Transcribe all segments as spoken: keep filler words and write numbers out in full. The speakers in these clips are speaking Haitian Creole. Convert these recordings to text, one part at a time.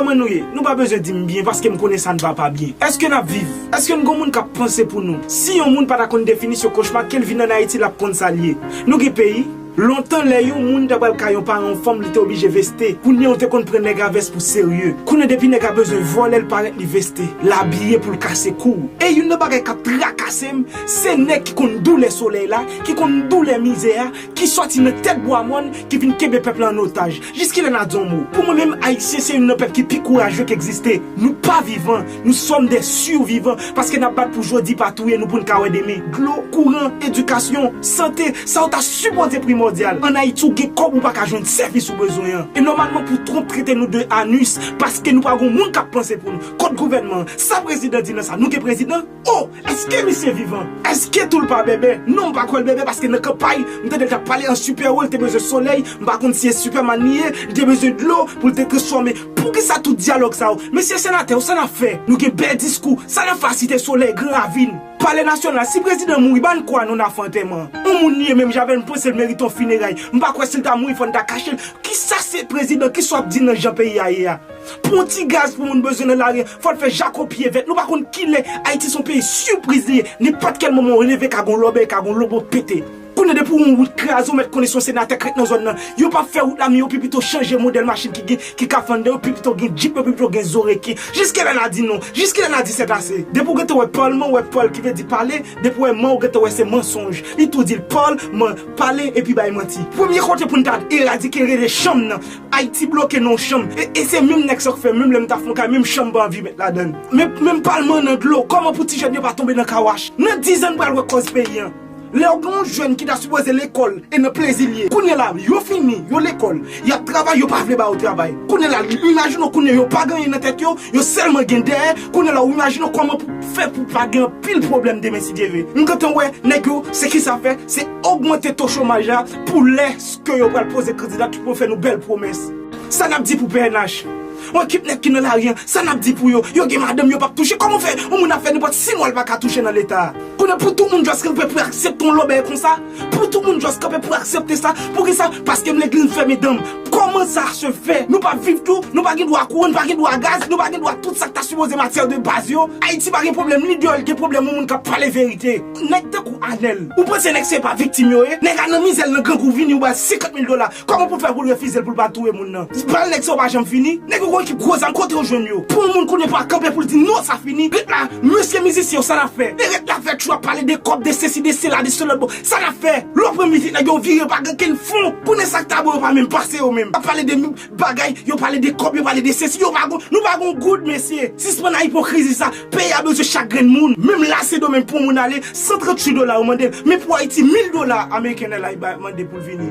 Kòman nou ye? Nou pa bezwen di m byen paske m konnen sa n va pa byen. Èske n ap viv? Èske n gon moun k ap panse pou nou? Si yon moun pa ta konn definisyon kochma, ke l vin ann Ayiti, l ap konn sa l ye. Nou gen peyi? Lontan, lè yon moun ta pral kay yon paran yon fanm, li te oblije veste. Kounye a, ou te konn pran nèg a vès pou serye. Kounye a, depi nèg a bezwen vòlè, l parèt, li veste. L abiye pou l kase kou. E youn nan bagay k ap trakase m, se nèg ki konn doulè solèy la, ki konn doulè mizè a, ki sòti nan tèt bwa mòn, ki vin kenbe pèp la an otaj. Jiskilè n a di yon mo? Pou mwen menm, Ayisyen se youn nan pèp ki pi kouraje ki egziste. Nou pa vivan, nous sommes des survivants, paske n ap bat pou jodi pa touye nou pou n ka wè demen. Dlo, kouran, edikasyon, sante, sa yo ta sipoze primòdyal. Ann Ayiti, ou gen kòb, ou pa ka jwenn sèvis ou bezwen an. E nòmalman, pou Trump trete nou de anus, paske nou pa gon moun k ap panse pou nou. Kot gouvènman an? Sa prezidan di nan sa? Nou gen prezidan? Oh, èske misye vivan? Èske tou l pa bèbè? Non, m pa kwè l bèbè, paske nan kanpay, m tande l t ap pale an sipè wo, l te bezwen solèy, m pa konn si se Superman li ye, li te bezwen dlo pou l te transfòme. Poukisa tout dyalòg sa yo? Mesye senatè yo, sa n ap fè? Nou gen bèl diskou, sa n ap fè a Site Solèy, Gran Ravin, Palè Nasyonal? Si prezidan mouri, ba n kwa nou n a fè antèman? Yon moun li ye menm jan avè n, m panse l merite yon fineray. M pa kwè si l ta mouri, fò n ta kache l. Kisa se prezidan? Kisa w ap di nan jan peyi a ye a? Pou yon ti gaz pou moun bezwen nan lari, fò l fè jako pye vèt. Nou pa konn kilè. Ayiti se yon peyi sipriz li ye. Nenpòt kèl moman w leve, ka gon lòbèy, ka gon lobo pete. Kounye a, depi yon wout kraze, w mèt konnen se yon senatè k ret nan zòn nan. Yo p ap fè wout la, men yo pi pito chanje modèl machin ki gen, ki ka fè anndan, yo pi pito gen djip, yo pi pito gen zo reke. Jiskilè n a di non? Jiskilè n a di sètase? Depi w gentan wè pòl man, w wè pòl ki vle di pale, depi w wè man, w gentan wè se mansonj. Li tou di l pòl man, pale epi bay manti. Premye kote pou n ta eradike rele chanm nan. Ayiti bloke nan yon chanm. E, e se menm nèg sa k fè, menm lè m ta fè yon kay, menm chanm m pa anvi met ladan l. Men, menm palman nan dlo, kòman pou ti jèn yo pa tonbe nan kawach? Nan diz an, n pral wè kòz peyi an. Lè w gen yon jèn ki ta sipoze lekòl, e nan plezi l ye. Kounye a la, yo fini, yo lekòl, y ap travay, yo pa vle ba yo travay. Kounye a la, imajine w, kounye a yo pa gen anyen nan tèt yo, yo sèlman gen dèyè. Kounye a la, w imajine w kòman pou fè pou pa gen anpil pwoblèm demen, si Dye vle. M gentan wè nèg yo, se kisa fè, se ogmante to chomaj la pou lè ke yo pral poze kandidati pou fè nou bèl pwomès. Sa n ap di pou P N H? Yon ekip nèg ki nan lari an, sa n ap di pou yo? Yo gen madanm, yo p ap touche. Kòman fè yon moun ap fè nenpòt sis mwa, l pa ka touche nan Leta a? Kounye a, pou tout moun just kanpe pou aksepte yon lòbèy konsa? Pou tout moun just kanpe pou aksepte sa? Poukisa? Paske m legliz, m fèmen dan m. Comment ça se fait? Nou p ap viv tou? Nou pa gen dwa kouran, nou pa gen dwa gaz, nou pa gen dwa tout sa k ta sipoze matyè de baz yo? Ayiti pa gen pwoblèm lidè, li gen pwoblèm yon moun k ap pale verite. Nèg tankou Anèl, ou panse nèg se pa viktim yo ye? Nèg a nan mizè l, nan grangou, vini, ou ba l senkant mil dola. Kòman pou l fè pou l refize l, pou l pa touye moun nan? Bal nèg sa yo pa janm fini. Nèg yo gon ekip gwo zam, kote yo jwenn yo? Pou yon moun kounye a pa kanpe pou l di non, sa fini. Ret la, mesye mizisyen yo, sa n ap fè? Ret la, fè tchou ap pale de kòb, de sesi, de sela, de se lòt bò. Sa n ap fè? Lè w pran mizik nèg yo, vire, pa gen kenn fon. Kounye a sa k ta bon, yo pa menm pase yo menm. Ap pale de bagay, yo pale de kòb, yo pale de sesi, yo pa gon, nou pa gon goud, mesye. Sispann a ipokrizi sa. Peyi a bezwen chak grenn moun. Menm la, Sendomeng pou moun ale, san tranntuit dola yo mande l. Men pou Ayiti, mil dola ameriken nan la, yo mande pou l vini.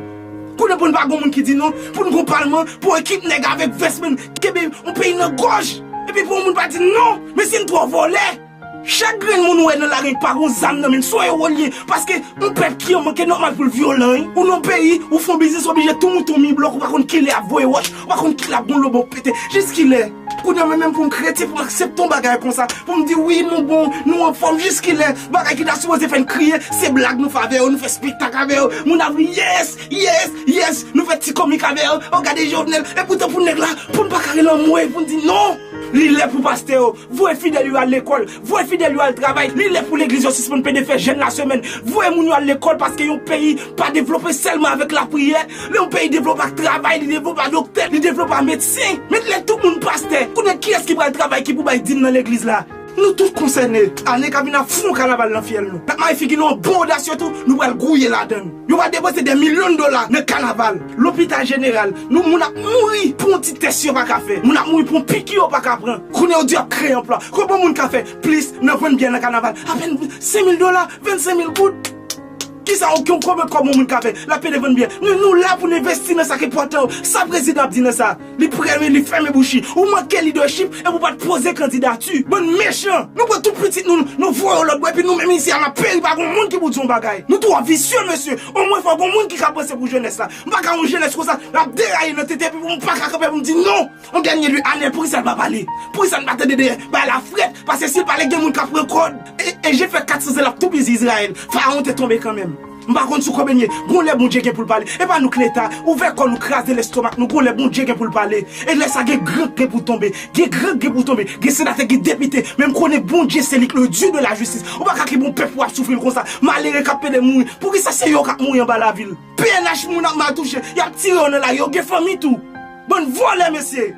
Kounye a pou n pa gon moun ki di non, pou n gon palman, pou ekip nèg avèk vès, men kenbe yon peyi nan gòj. Epi pou yon moun pa di non, mesye, n twò vòlè. Chak grenn moun ou wè nan lari pa gon zam nan men l, se yon ewo l ye. Paske yon pèp ki an manke nòmal pou l vyolan, wi. Ou nan peyi, ou fè yon biznis, ou oblije tou mouton mi blòk, ou pa konn kilè y ap voye wòch, ou pa konn kilè ap gon lobo pete. Jiskilè? Kounye a mwen menm pou m kretyen, pou m aksepte yon bagay konsa, pou m di wi, nou bon, nou anfòm, jiskilè? Bagay ki ta sipoze fè n kriye, se blag nou fè avè yo, nou fè espektak avè yo. Moun ap ri, yes, yes, yes, nou fè ti komik avè yo. Oh, gade Jovenel, epoutan pou nèg la, pou n pa ka rele anmwe, pou n di non. Li lè pou pastè yo voye fidèl yo al lekòl, voye fidèl yo al travay. Li lè pou legliz yo sispann pede fè jèn lasemèn. Voye moun yo al lekòl, paske yon peyi pa devlope sèlman avèk lapriyè. Lè yon peyi devlope ak travay, li devlope ak doktè, li devlope ak medsen. Met lè tout moun pastè. Kounye a kiyès ki pral travay, ki pou bay dim nan legliz la? Nou tout konsène. Ane ka vin ap fè yon kanaval nan fyèl nou. N ap mare figi nou an bon odasye tou, nou pral gouye ladan l. Yo pral depanse dè milyon dola nan kanaval. Lopital jeneral, nou, moun ap mouri pou yon ti tès yo pa ka fè. Moun ap mouri pou yon piki yo pa ka pran. Kounye a yo di y ap kreye anplwa. Konbyen moun ka fè plis nan vann byè nan kanaval? Apèn senk mil dola, vennsenk mil goud. Kisa, yon konbyen kòb yon moun ka fè? L ap pede vann byè. Nou, nou la pou n envesti nan sa k enpòtan yo. Sa prezidan ap di nan sa? Li prè, men li fèmen bouch li. Ou manke lidèchip epi ou pa t poze kandidati. Bann mechan! Nou pran tout pitit nou, nou voye yo lòt bò, epi nou menm isi a n ap peri, pa gon moun ki pou di yon bagay. Nou twò visye, mesye. Omwen fò gon moun ki ka panse pou jenès la. M pa ka yon jenès konsa, l ap deraye nan tete, epi pou m pa ka kanpe pou m di non. Yon dènye lwi, Anèl, poukisa l pa pale? Poukisa n pa tande de bagay la frèt? Paske si l pale, gen moun k ap pran kòd. E, e Jefè kat san zan, l ap toupizi Izrayèl. Farawon te tonbe kanmenm. M pa konn sou konbyen n ye. Gon lè Bondye gen pou l pale. E pa nou k Leta. Ouvè kò nou, kraze lestomak nou. Gon lè Bondye gen pou l pale. E lè sa gen gran k gen pou tonbe. Gen gran k gen pou tonbe. Gen senatè, gen depite. Men m konnen Bondye se li k le Dieu de la justice. Ou pa ka kite yon pèp w ap soufri l konsa. Malere k ap pede mouri. Poukisa se yo k ap mouri anba lavil? P N H moun ap mal touche. Y ap tire yo nan lari. Yo gen fanmi tou. Bann vòlè, mesye.